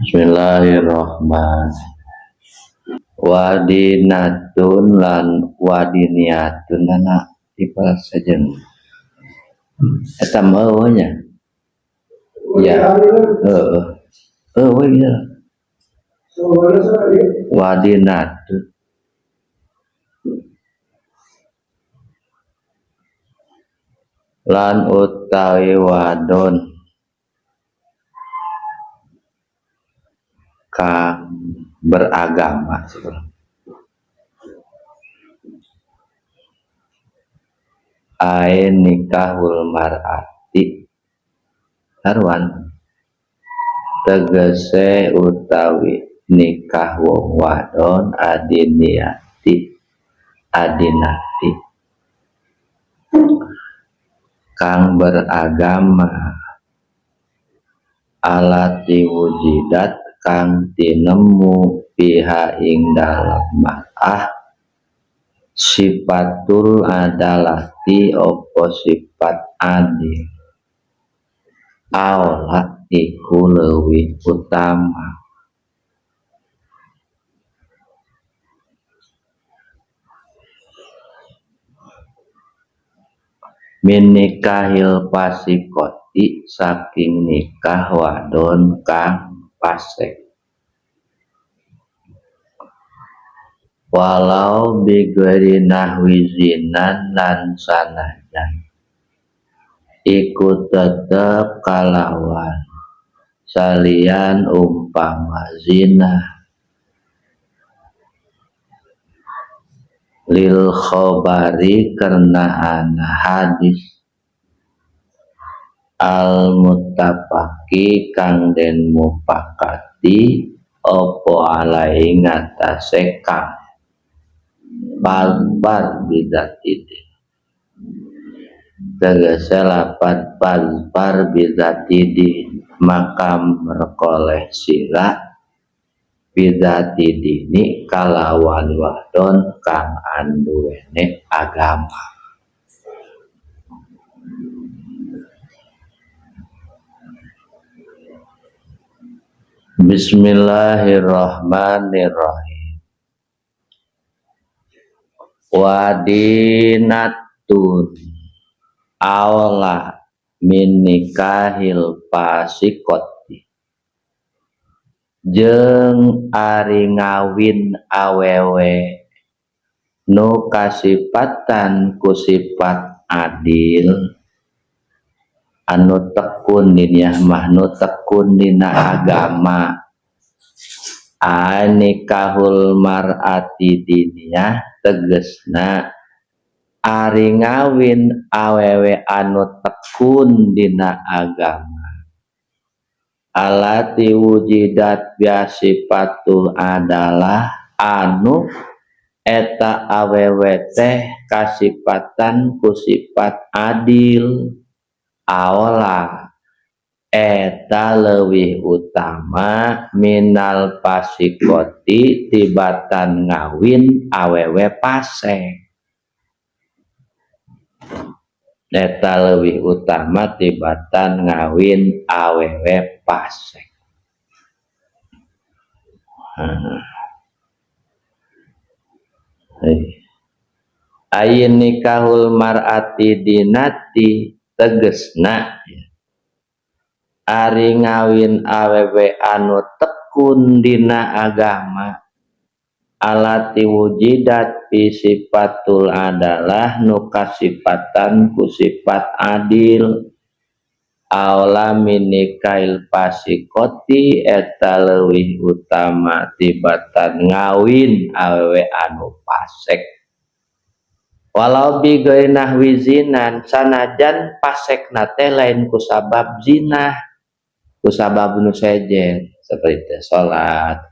Bismillahirrahmanirrahim. Wadinatun lan wadiniatun anak tipe sejen. Eta mah nya. Ya. Heeh. Heueuh ieu. Wadinatun lan utawi wadon kang beragama ae nikahul mar'ati sarwan tegese utawi nikah wong wadon adiniati adinati kang beragama alati wujidat kang tinemu piha ing dalem mar'ah sifatul adalati opo sifat adil aola iku leuwih utama min nikahil fasikoti saking nikah wadon kang fasik walau bighairi nahwi zinan lan sanajan iku tetep kalawan salian umpama zina lil khobari karena ana hadis al muttafaqi kang den mupakati opo alai ngatasé kang palbar bidzatidin tegese lapat palbar bidzatidin maka merkoleh sira bidzatidini kalawan wadon kang anduwene agama. Bismillahirrahmanirrahim. Wadinatun aola min nikahil fasikoti jeung ari ngawin awewe nu kasipatan ku sifat adil anu tekun diniah mah nu tekun dina agama anikahul mar'ati diniyah tegesna ari ngawin awewe anu tekun dina agama alati wujidat biasifatul adalah anu eta awewe teh kasipatan ku sifat adil aola eta leuwih utama minal fasikoti tibatan ngawin awewe fasik eta leuwih utama tibatan ngawin awewe fasik. Ayin nikahul mar'ati dinati tegesna ari ngawin awewe anu tekun dina agama alati wujidat fi sifatul adalah nu kasipatan ku sifat adil aola min nikail fasikoti eta leuwih utama tibatan ngawin awewe anu fasik walau bi ghairi nahwi zinan sanajan fasekna teh lain ku sabab zina ku sabab nu sejen seperti teh salat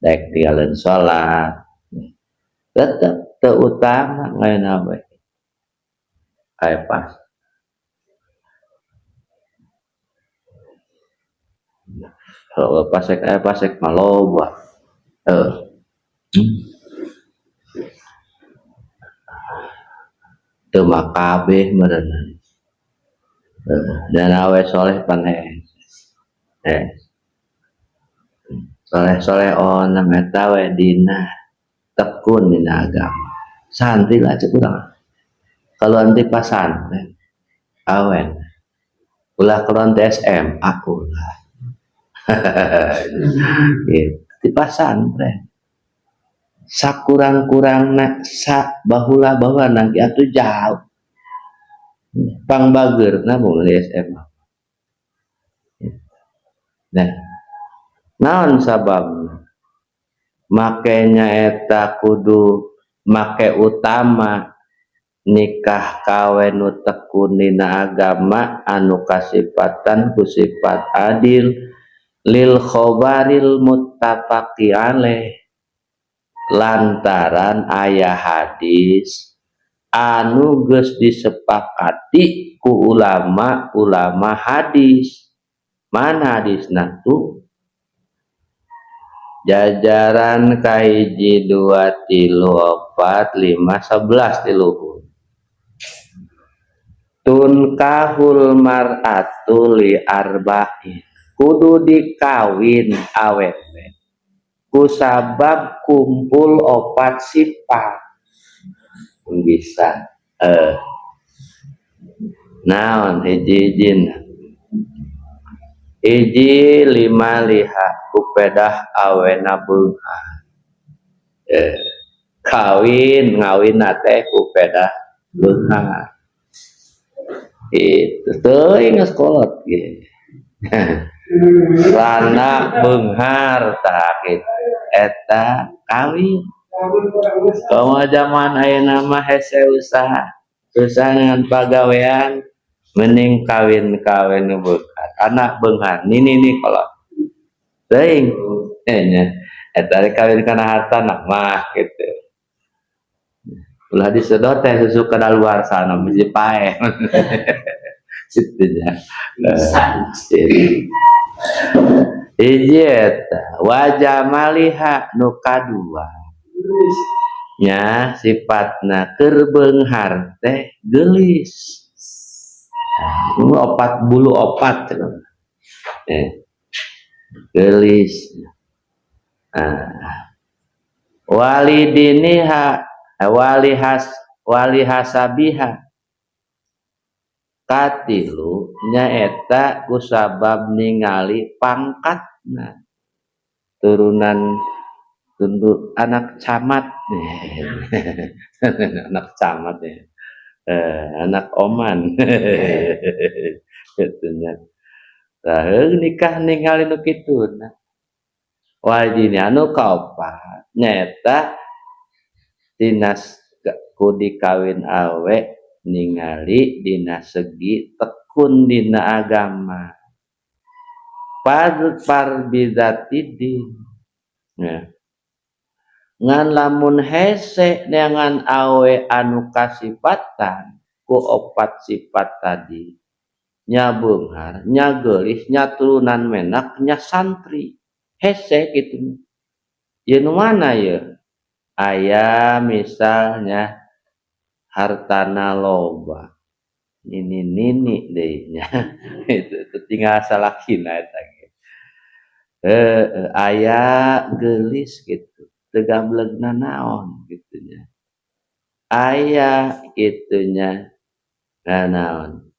daek tinggalin salat tetep teu utama lain awe aya pas kalau pasek aya pasek mah loba teu makabeh meureun dan awe soleh panes. Soleh-soleh onang eta we dina tekun dina agama. Santri lah cek urang. Kalau nanti pasantren awen. Ulah kalau nanti SMA ulah. Gitu. Di pasantren. Sakurang-kurangna sa bahula-bahula nang atuh jauh. Pangbageurna mun di SMA. Nah, naon sababna? Makanya eta kudu make utama nikah kawe nu tekun dina agama anu kasipatan ku sifat adil lil khobaril muttafaqi alaih, lantaran aya hadis anu geus disepakati ku ulama-ulama hadis. Mana hadisna tuh? Jajaran kahiji, dua, tilu, opat, lima, 11 di luhur. Tunkahul mar'atu li arba'in, kudu dikawin awewe kusabab kumpul opat sifat. Bisa naon hiji-hijina? Hiji, limaliha, kupedah awena beunghar. Kawin ngawin teh kupedah beunghar itu teuing geus kolot ge rana beunghar, tah kitu eta kawin. Komo zaman ayeuna mah hese usaha susah dengan pagawean, mending kawin kawin nu beunghar, anak beunghar nini nih kolot teuing nya eta kawin kana harta mah gitu. Ulah disedot teh susu kadaluarsa mesti paeh kitu nya. Hiji eta. Wa jamaliha, nu kadua nya sifatna keur beunghar teh geulis. Opat bulu opat geulis. Nah, walidiniha wali has wali hasabiha, katilu nyaeta kusabab ningali pangkatna, turunan tunduk anak camat, anak camat ya, anak oman kitu nya. Tah, nikah ningali nu kituna. Wajibna anu kaopat nyaeta tina ku dikawin awe ningali dina segi tekun dina agama. Fadzfar bidzatiddin. Nah, ngan lamun hese neangan awe anu kasipatan ku opat sifat tadi, nya beunghar, nya geulis, nya turunan menak, nya santri, hese kitu. Ieu nu mana ieu? Aya misalnya hartana loba, nini-nini deui nya itu tinggal salakina eta ge. Heueuh, aya geulis kitu, teu gablegna naon kitu nya. Aya kitu nya naon,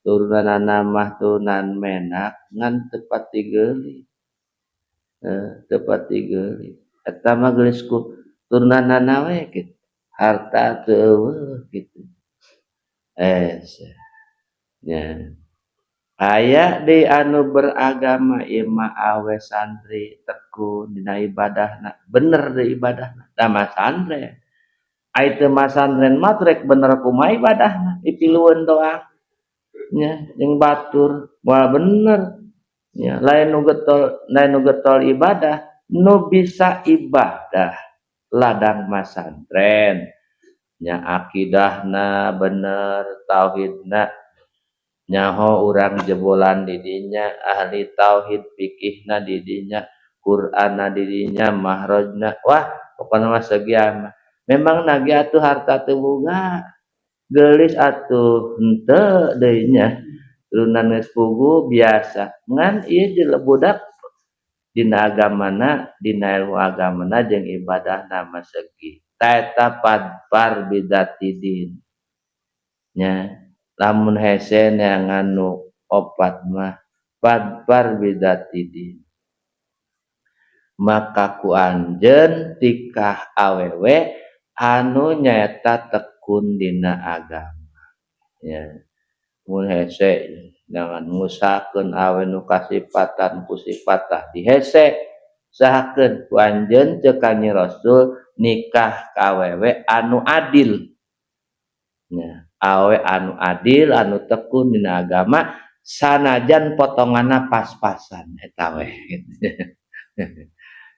turunanna mah turunan menak ngan teu pati geulis, teu pati geulis. Eta mah geulis ku turunanna we kitu, harta teu eueuh kitu. Nya. Aya deui anu beragama, ieu mah awe santri, tekun dina ibadahna, bener deui ibadahna, da masantren. Ai teu masantren mah rek bener kumaha ibadahna, dipilueun doang nya jeung batur moal bener nya. Lain nu getol, lain nu getol ibadah, nu bisa ibadah ladang masantren nya, akidahna bener, tauhidna nyaho, urang jebolan di dinya, ahli tauhid, fikihna di dinya, Qur'anna di dinya, mahrojna, wah pokona mah segia mah. Memang nage atuh harta teu boga, geulis atuh henteu deui nya. Turunan geus puguh biasa ngan ieu budak dina agamana dina ilmu agamana jeung ibadahna masegi ta eta fadfar bidzatidin nya lamun hese neangan nu opat mah fadfar bidzatidin maka ku anjeun tikah awewe anu nyaeta tekun dina agama nya mun hese jangan ngusahakeun awe nu kasipatan ku sifat tah dihese sahakeun ku anjeun ceuk Kanjeng Rasul nikah ka awewe anu adil nya awe anu adil anu tekun dina agama sanajan potonganna pas-pasan eta we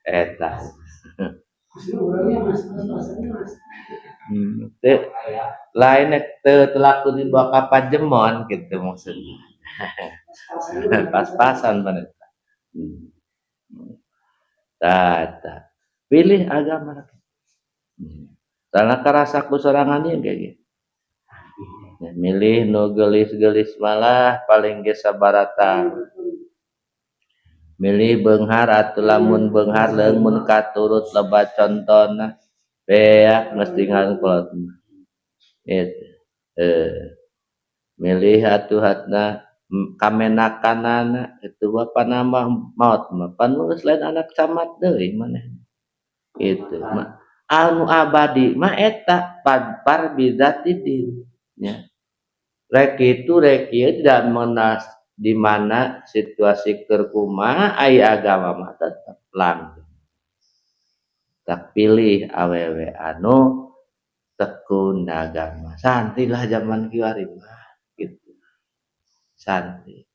eta lain teu telaku dibawa ka pajemon gitu maksudna pas-pasan bener. Tah pilih agama. Salah karasa ku sorangan ieu ge gitu. Milih nu geulis-geulis malah paling ge sabarata. Milih beunghar atuh lamun beunghar leung mun katurut loba contona beak geus tinggal kolot mah. Gitu. Milih atuh hatna kamenakanana itu bapana mah maot mah pan geus lain anak camat deui maneh. Gitu mah anu abadi mah eta fadfar bidzatidin nya. Rek kitu rek ieu tidak mengenal di mana situasi keur kumaha ai agama mah tetep langgeng. Tak pilih awewe anu tekun agama. Santri lah zaman kiwari mah gitu. Santri.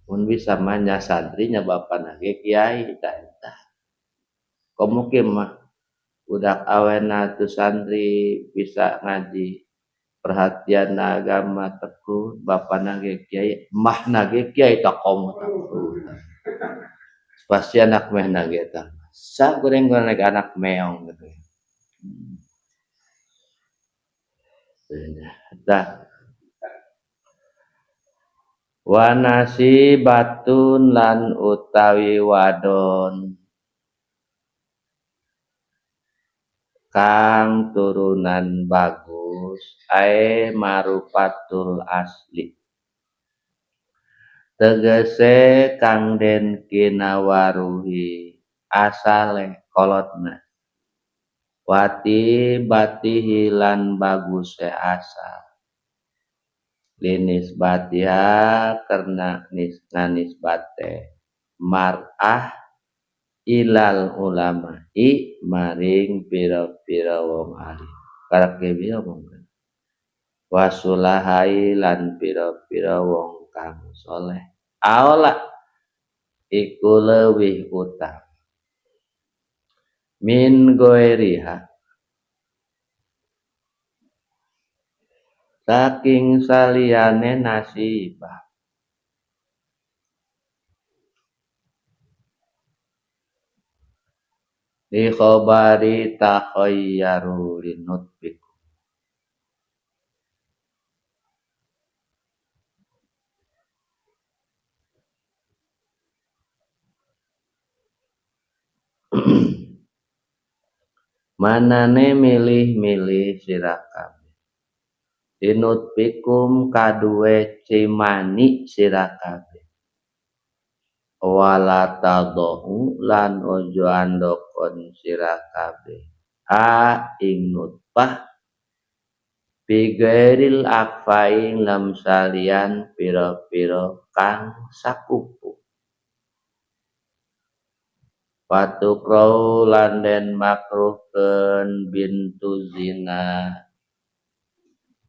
Mun bisa mah nya santri nya bapana ge kiai tah eta. Komo kieu mah budak awena teu santri bisa ngaji perhatian agama tekun bapana ge kiai mahna ge kiai tah komo tekun. Pasti anak mehna ge tah. Sa goreng-goreng anak meong gitu. Tah wanasi batun lan utawi wadon kang turunan bagus ae marupatul asli tegese kang den kinawaruhi asale kolotna wati batihi lan baguse asal linisbatiha karena nganisbate mar'ah ilal ulama'i maring pira-pira wong alim karak ge omongkeun wasulahai lan pira-pira wong kang soleh aola iku leuwih utama min goeriha saking saliyane nasibah li khabari takhayyaru linutbikum manane milih-milih sira kabeh linutbikum kaduwe cimani sira kabeh wala tadau lan ojo andokon sira kabeh ha ing nutfah bigairil akfaing lam salian pira-pira kang sakupu patukrau lan den makruhkeun bintu zina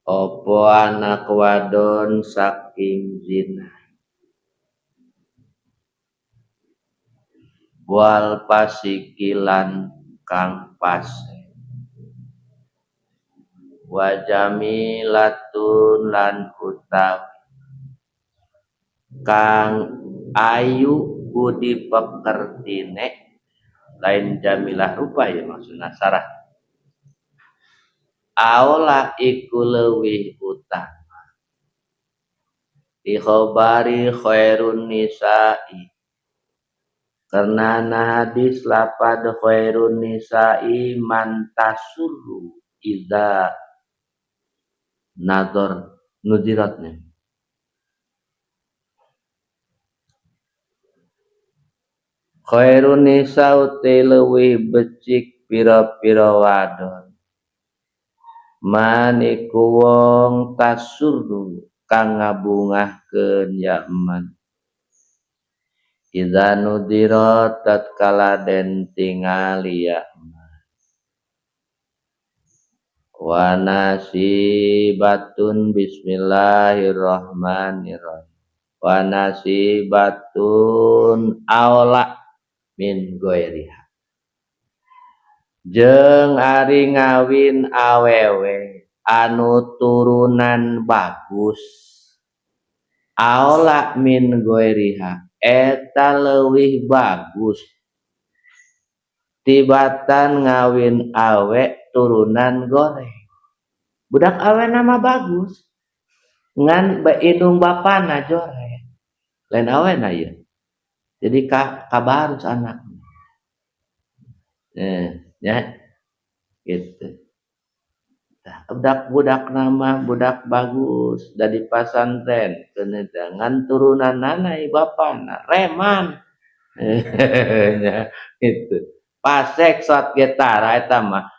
opo anak wadon saking zina wal pasikilan kang pase wa jamilatun lan utawi kang ayu budi pekertine lain jamilah rupa ya maksudna sarah aola iku leuwih utama Li khabari khairun nisa'i karena na hadis lapad khairun nisa'i man tasurru idza nazar nuziratnya. Khairun nisa uti leuwih becik pira-pira wadon man iku wong tasurru kang ngabungahkeun ya man idza nudira tatkala den tingali ya man wa nasibatun bismillahirrahmanirrahim wa nasibatun aula min goiriha jeung ari ngawin awewe anu turunan bagus aula min goiriha eta leuwih bagus tibatan ngawin awe turunan goreng. Budak awe nama bagus ngan indung bapana joreng lain awena ieu. Jadi kabarus anak. Ya gitu. Budak-budak nama budak bagus dari pasantren ngan turunan nana bapana reman. Ya gitu. Pasek saat getara eta mah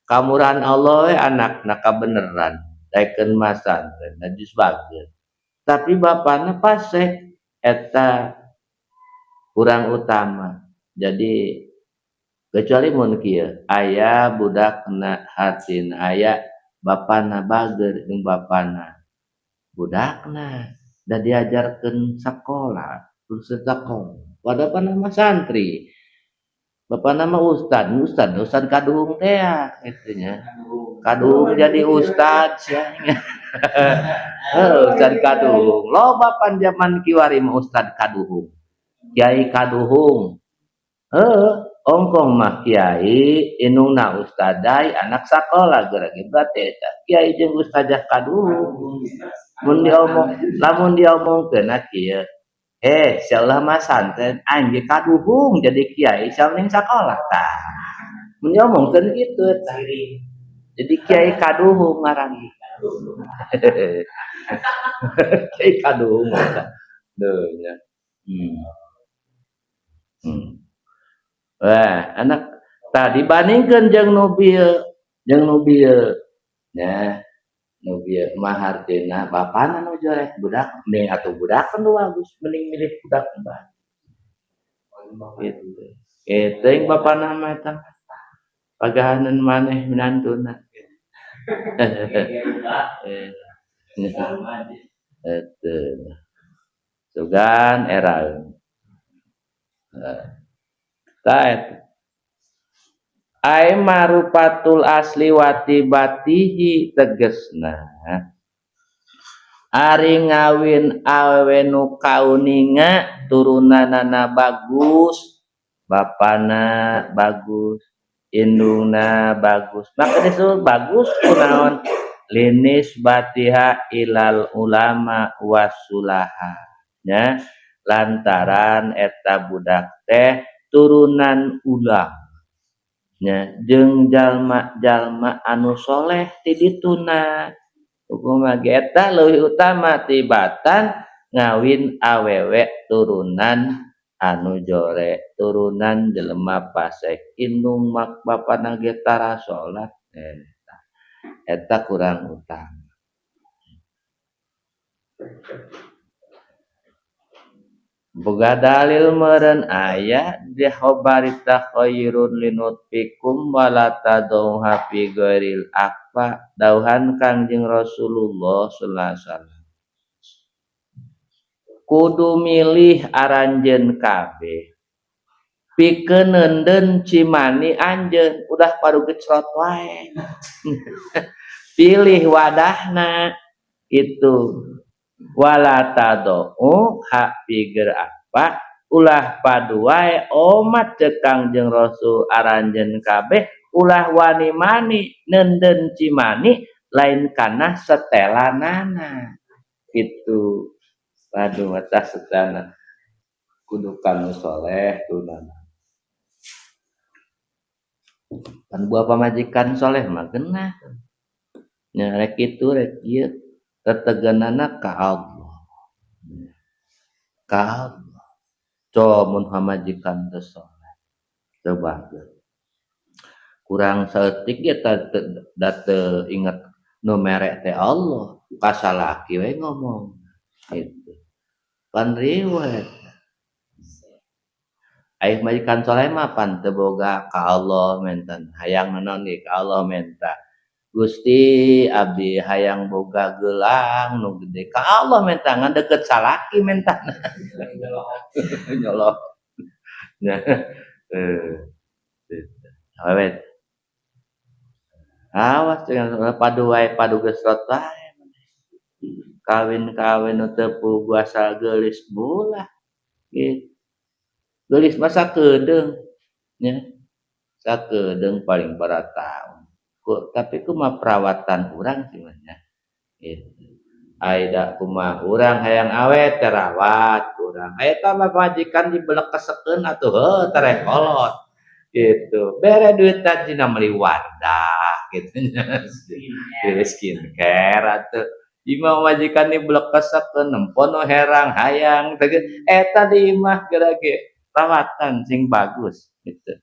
kamuran Allah we anakna kabeneran daekeun masantren najis bagus. Tapi bapana pasek eta kurang utama. Jadi kecuali mun kieu aya budakna hatina aya bapana bager jeung bapana budakna da diajarkeun sakola terus sakola bapana mah santri bapana mah ustad ustad ustad kaduhung teh kitu nya kaduhung jadi ustad sia. Heuh ustad kaduhung loba pan jaman kiwari mah ustad kaduhung kiai kaduhung. Heuh ongkong mah kiai indungna ustadai anak sakola geura ge berarti eta kiai jeung ustazah kaduhung. Mun diomong lamun diomongkeun kieu sia ulah mah santren aing ge kaduhung jadi kiai sia mending sakola tah. Mun diomongkeun kitu eta. Jadi kiai kaduhung ngaran. Kiai kaduhung eta. Duh nya. Wah, anak tadi bandingkeun jeung nu bieu, jeung nu bieu. Nya, nu bieu mah hartina bapana nu jorek budak mending atuh budak nu bagus mending milih budak mah. Gitu. Kitu yang bapana mah eta. Pagahaneun maneh minantuna. Eta. Sugan eraeun. Taet ai marupatul asli watibatihi tegesna ari ngawin awewe nu kauninga turunanana bagus bapana bagus indungna bagus maka disebut bagus kunaon linis batiha ilal ulama wasulaha nya lantaran eta budak teh turunan ulama nya jeung jalma-jalma anu soleh ti dituna hukum ge eta leuwih utama tibatan ngawin awewe turunan anu jore turunan jelema pasek indung mak bapana ge tara salat eta kurang utama. Boga dalil meureun aya di khabarita khairun linutfikum wala tadauha fi ghairil aqfa dauhan Kangjeng Rasulullah sallallahu alaihi wasallam. Kudu milih aranjeun kabeh pikeun neundeun cimani anjeun udah paruget wae. Pilih wadahna itu wala tadau hak piger apa ulah padu wae omat ceuk Kangjeng Rasul aranjeun kabeh ulah wani-mani neundeun cimani lain kana setelanana gitu. Padu mata setana kudu kanu soleh tunana. Pan buah pamajikan soleh mah genah. Nya rek kitu rek ieu tetegenana ka Allah. Ka Allah. Co mun pamajikan teu soleh teu bager. Kurang saeutik ge da teu inget nu mere teh Allah, ka salaki we ngomong gitu. Pan riweuh. Ai majikan soleh mah pan teu boga ka Allah menten, hayang naon ge ka Allah menta. Gusti abdi hayang boga gelang nu gede ka Allah menta, ngan deukeut salaki mentana. Nyolok. Nah, awet. Awas dengan padu wae padu geus rot wae. Kawin-kawin nu teu puguh asal geulis bulah gitu. Geulis mah sakedeung nya. Sakedeung paling barataun. Tapi kumaha perawatan urang sih mah nya. Gitu. Ai da kumaha urang hayang awet terawat urang. Eta mah pamajikan dibelekesekeun atuh heuh tereh kolot. Gitu. Bere duit dina meuli wardah gitu nya. Skincare atuh. Imah majikan dibelekesekeun nempo nu herang hayang teh eta di imah geura ge rawatan sing bagus gitu.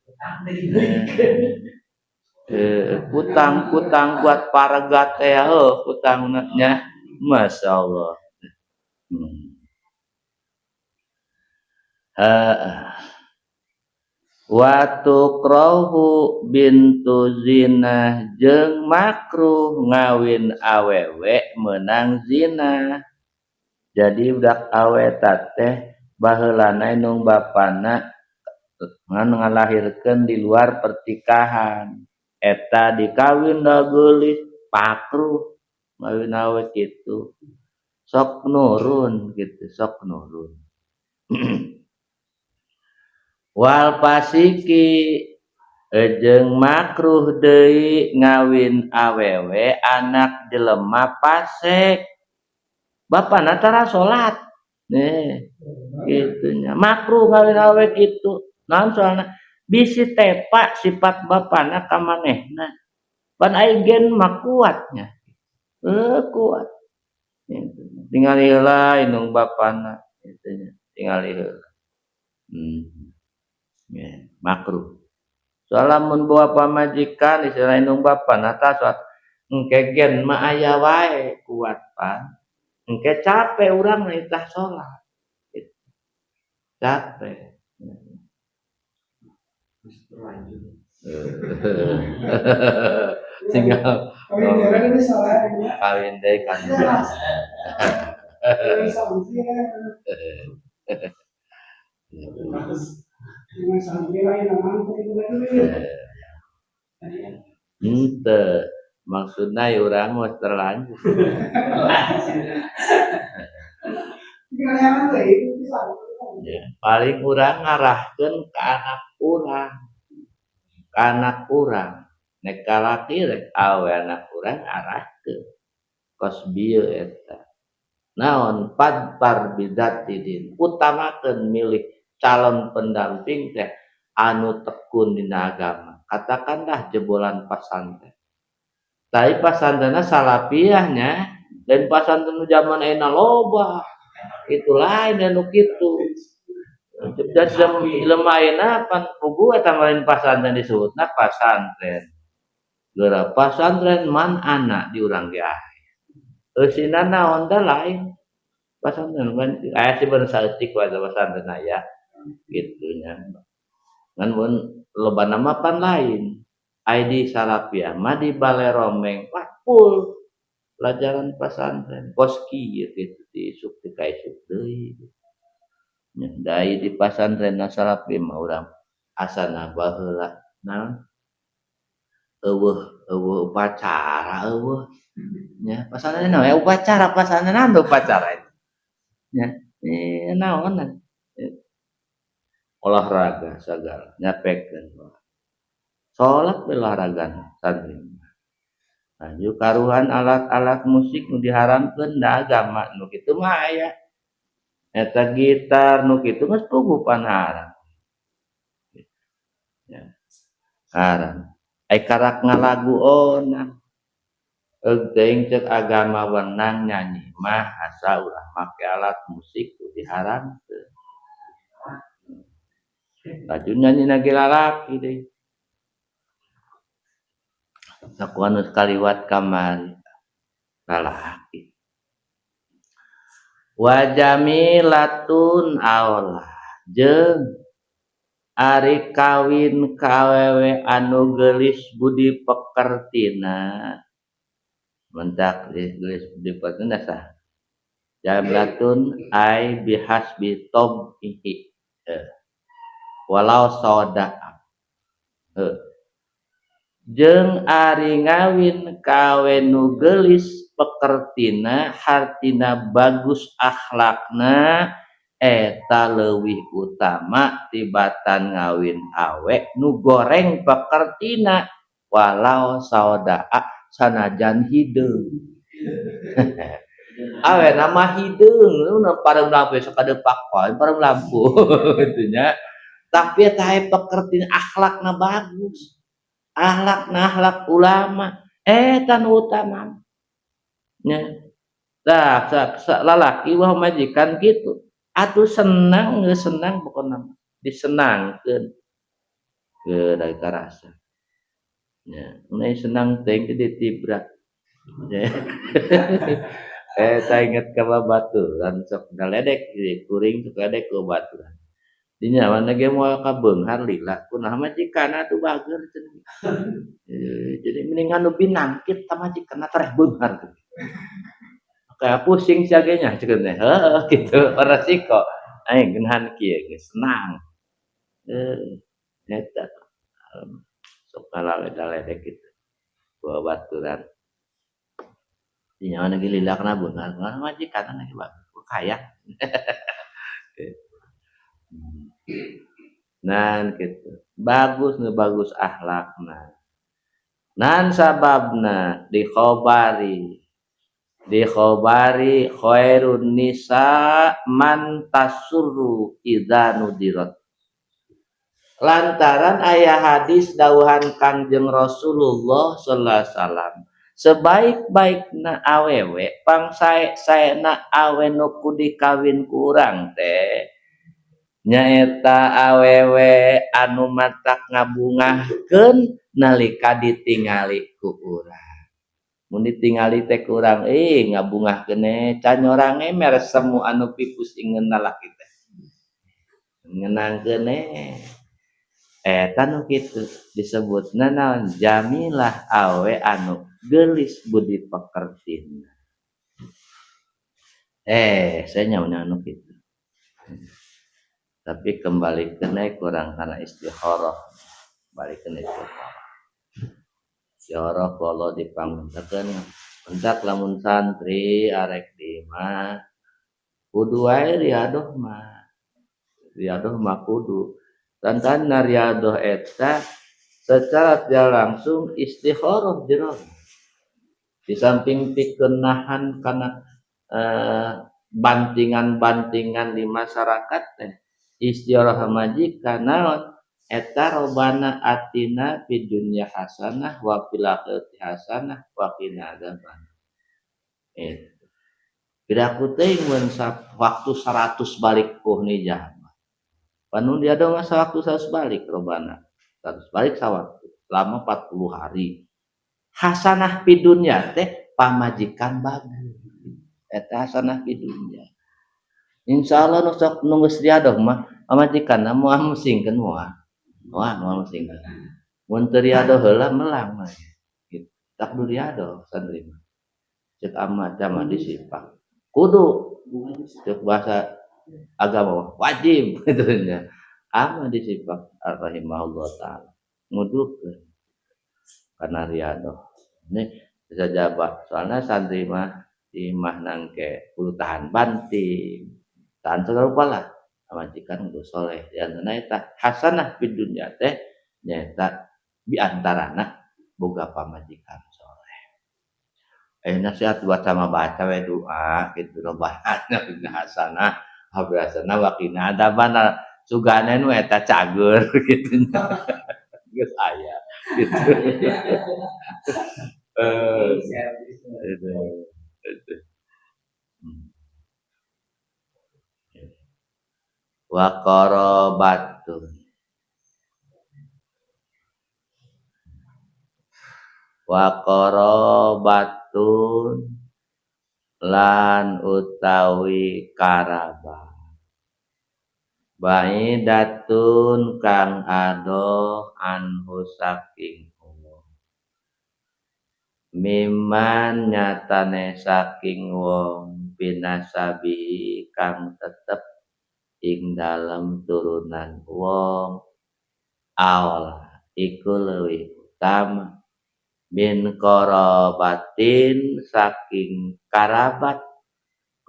Kutang-kutang buat paragat teh heuh kutangna nya. Masyaallah. Wa tukrahu bintu zina jeung makruh ngawin awewe meunang zina. Jadi budak awe teh baheulana indung bapana ngan ngalahirkeun di luar pertikahan. Eta dikawin da geulis makruh ngawin awe kitu. Sok nurun gitu, sok nurun. Wal fasiki jeung makruh deui ngawin awewe anak jelema fasik. Bapana tara salat. Nih, kitu nya. Makruh ngawin awewe kitu. Naon soalna? Bisi tepa sifat bapana ka manehna. Pan ai gen mah kuatnya. Kuat. Gitu. Tingali heula indung bapana kitu nya. Tingali heula. Ya, makruh. Soalna mun bawa pamajikan istilah indung bapana tah salat engke gen mah aya wae kuat pan. Engke capek urang mah tah salat. Gitu. Capek. Tinggal kawin deui kan. Henteu, maksudna urang mah terlanjur. Ya, paling urang ngarahkeun ka anak urang. Ka anak urang. Nek ka laki rek awe anak urang arahkeun. Kos bieu eta. Naon fadfar bidzati din. Utamakeun milih calon pendamping teh anu tekun dina agama. Katakanlah jebolan pasantren. Tapi pasantrenna salafiahnya dan pasantren zaman ayeuna loba. Itu lain anu kitu. Dan jelema ayeuna pan puguh eta lain pasantren disebutna pasantren. Geura pasantren man ana di urang ge aya. Eusina naon da lain. Pasantren kan aya sih bener saeutik wae pasantren aya. Gitu nya. Ngan mun loba mah pan lain. Ai di salafiah mah di Baleromeng wah full pelajaran pasantren kos kieu kitu ti isuk ti ka isuk deui. Nya da di pasantren salafi mah urang asana baheula naon eueuh eueuh upacara eueuh nya pasantren naon upacara pasantren naon upacara nya naonan olahraga sagala nyapekeun salat olahraga santri. Lanjut karuhan alat-alat musik nu diharamkeun da agama nu kitu mah aya. Eta gitar nu kitu geus puguh pan haram. Ya. Haram. Ai karak ngalagu onang. Eug teuing ceuk agama wenang nyanyi mah asa ulah make alat musik diharamkeun. Laju nyanyi lagi lalaki deui. Sakuan nu kaliwat kamari lalaki. Wa jamilatun aolah jeung ari kawin ka awewe anu geulis budi pekertina. Mentak geulis budi pekertina sah. Jamilatun ai bihasbi tob'ihi. Walau soda. Jeung ari ngawin ka awewe nu geulis pekertina hartina bagus akhlakna eta leuwih utama tibatan ngawin awe nu goreng pekertina walau saudaa sanajan hideung. Awe nama hideung nu pareum lampu sok kadepak wae pareum lampu kitu nya. Tapi eta aya pekertina akhlakna bagus. Akhlakna akhlak ulama eta nu utama. Nya. Tah lalaki wah majikan kitu. Atuh senang geus senang pokona disenangkeun. Geus dari karasa. Nya, mun senang teh ditibrak. Nya. Saya inget ka babaturan sok ngaledek kuring sok ledek ku babaturan. Dinya mana ge moal ka beunghar lila kunaha majikan atuh bager cenah. Jadi mendingan nu binangkit ka majikan tereh beunghar. Kayak pusing sia ge nya ceuk teh. Heueuh kitu resiko. Aing geunahan kieu geus senang. Eta sok ngaledek-ledek kitu. Babaturan. Dinya mana ge lila kana beunghar, kunaha majikan ge bager kaya. Nah gitu. Bagus nu bagus akhlakna. Nan sababna dikhobari. Dikhobari khairun nisa man tasurru idza nudirat. Lantaran aya hadis dawuhan Kangjeng Rasulullah sallallahu alaihi wasallam, sebaik-baikna awewe pangsae-saena awe nu kudu dikawin ku urang teh nyaeta awewe anu matak ngabungahkeun nalika ditingali ku urang. Mun ditingali teh ku urang ngabungahkeun can nyorange mere semu anu pipusingeun lalaki teh. Ngenangkeun eta nu kitu disebutna naon jamilah awe anu geulis budi pekertina. Saya nyauna anu kitu. Tapi kembali kena kurang karena istikharah. Balik kena istikharah. Istikharah kalau dipanguntakeun entak lamun santri arek di mah kudu wae riadoh mah. Riadoh mah kudu. Tantana riadoh eta secara tidak langsung istikharah jero. Di samping pikeun nahan kana bantingan-bantingan di masyarakat teh istikharah majikan naon eta robana atina fid dunya hasanah wa fil akhirati hasanah wa qina adzaban. Eta piraku teuing mun waktu 100 balik ku nijah. Panun dia ada masa waktu 100 balik robana. 100 balik sawaktu selama 40 hari. Hasanah fid dunya teh pamajikan bagus. Eta hasanah fid dunya. Insyaallah nu sok nu geus riadoh mah pamajikanna moal musingkeun moal. Moal moal musingkeun. Mun teu riadoh heula melang mah. Gitu. Tak kudu riadoh santri mah. Ceuk ama jama disipak. Kudu ceuk bahasa agama wajib gitu nya. Ama disipak rahimahullah taala. Ngudukeun kana riadoh. Ini bisa jawab soalnya santri mah di mah nangke kudu tahan banting. Tahan segala rupa lah. Majikan kudu soleh. Yang eta hasanah fid dunya teh nyaeta di antarana boga pamajikan soleh. Nasihat buat sama baca we doa gitu robana hasanah Biasana waqina adzabannar sugane nu eta cager kitu nya. Geus aya gitu. Itu. Wa qarabatun wa qarabatun lan utawi karabat baidatun kang adoh anhu saking Allah miman nyatane saking wong binasabi kang tetep ing dalem turunan wong aola iku leuwih utama min qarabatin saking karabat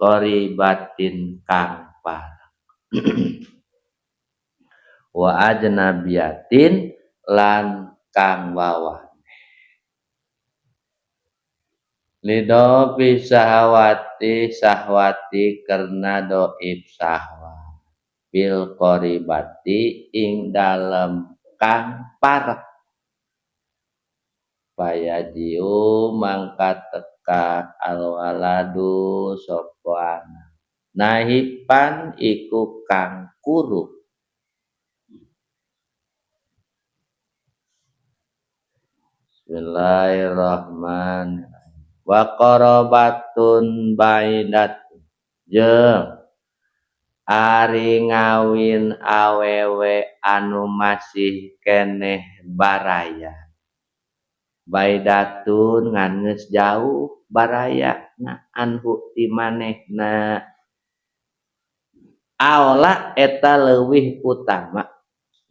qaribatin kang parek wa ajnabiyatin lan kang wawane lido pisahwati sahwati karena doib sahwat bil qaribati ing dalem kang parek payajiu mangka teka alwaladu sapa anak nahipan iku kang kuru Bismillahirrahmanirrahim wa qarabatun baidat jeung ari ngawin awewe anu masih keneh baraya baidatun ngan geus jauh baraya na anhu ti manehna aola eta leuwih utama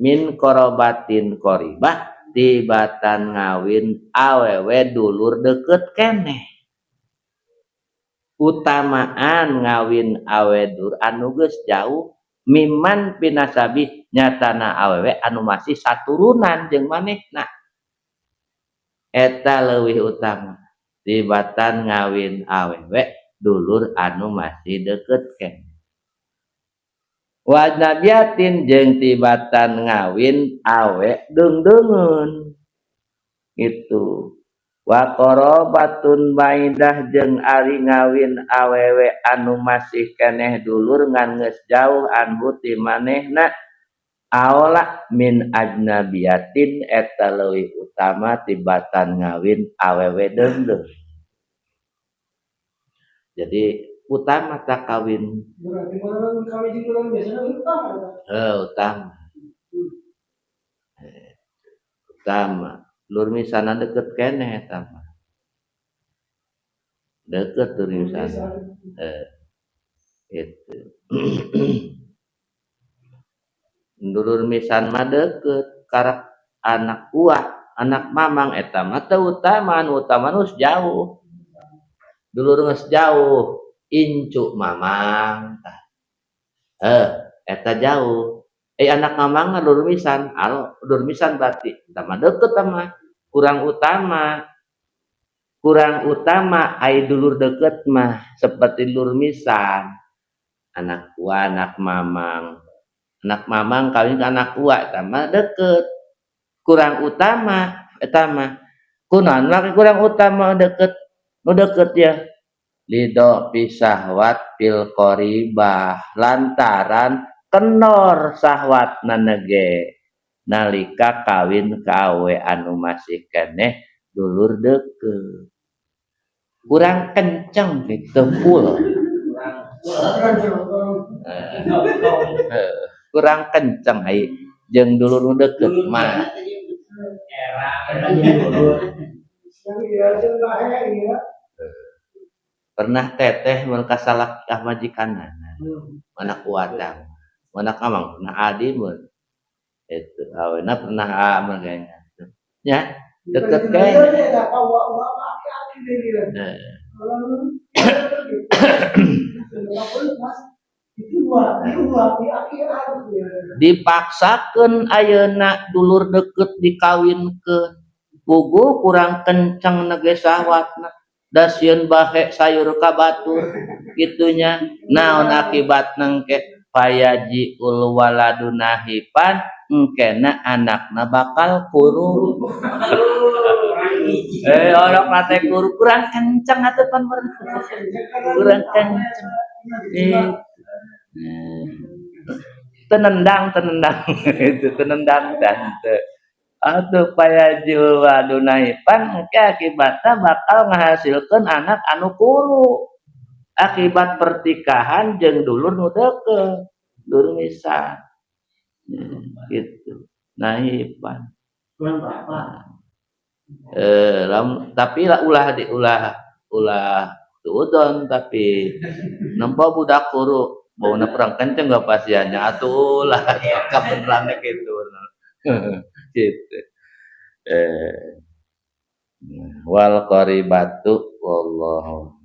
min qarabatin qaribah tibatan ngawin awewe dulur deukeut keneh utamaan ngawin awe dur anu geus jauh miman pinasabi nyatana awewe anu masih saturunan jeung manehna eta leuwih utama tibatan ngawin awewe dulur anu masih deukeut keneh wa nabiatin jeung tibatan ngawin awe deungdeungeun itu wa qarabatun baidah jeung ari ngawin awewe anu masih keneh dulur ngan geus jauh anhu ti manehna aola min ajnabiyatin eta leuwih utama tibatan ngawin awewe deungdeung. Jadi utama tak kawin berarti orang kawin jeung urang biasana utama. Utama. Utama. Lur misana deket keneh eta mah. Deket lur misana. Itu. Dulur misan mah deket karak anak uah, anak mamang eta mah teu utama, nu utama nu jauh. Dulur geus jauh, incu mamang tah. Eta jauh. Anak mamang mah dulur misan, alo dulur misan berarti eta mah deket mah kurang utama. Kurang utama ai dulur deket mah seperti dulur misan. Anak uah, anak mamang. Anak mamang kawin ke anak uah eta mah deket. Kurang utama eta mah. Kunaon mah kurang utama deket? Nu deket ya. Lido pisahwat fil qaribah lantaran kenor sahwatna nege nalika kawin ka awe anu masih keneh dulur deket. Kurang kenceng gitu pul. Kurang kenceng ai jeung dulur nu deket mah. Pernah teteh mun kasalak ka majikanana. Anak uadang, anak amang pernah adi mun. Itu awena pernah a mun kayaknya. Nya deket kayaknya. Dipaksakeun ayeuna dulur deket dikawinkeun. Puguh kurang kenceng nege sahwatna. Da sieun bahe sayur ka batur gitunya. Naon akibatna engke? Fayaji'ul waladu nahifan, engkena anakna bakal kuru. Orok nate kuru, kurang kenceng atuh pan, kurang kenceng. Tenendang tenendang itu tenendang dan atuh fayaji'ul waladu nahifan, engke akibatna bakal ngahasilkeun anak anu kuru akibat pertikahan jeung dulur nu deukeut, dulur misah gitu nahifan. Tapi lah ulah di ulah ulah suudzon, tapi nempo budak kuru bauna kurang kenceng gak pasiannya atuh lah kabeneran gitu gitu. Wal qaribatu wallahu.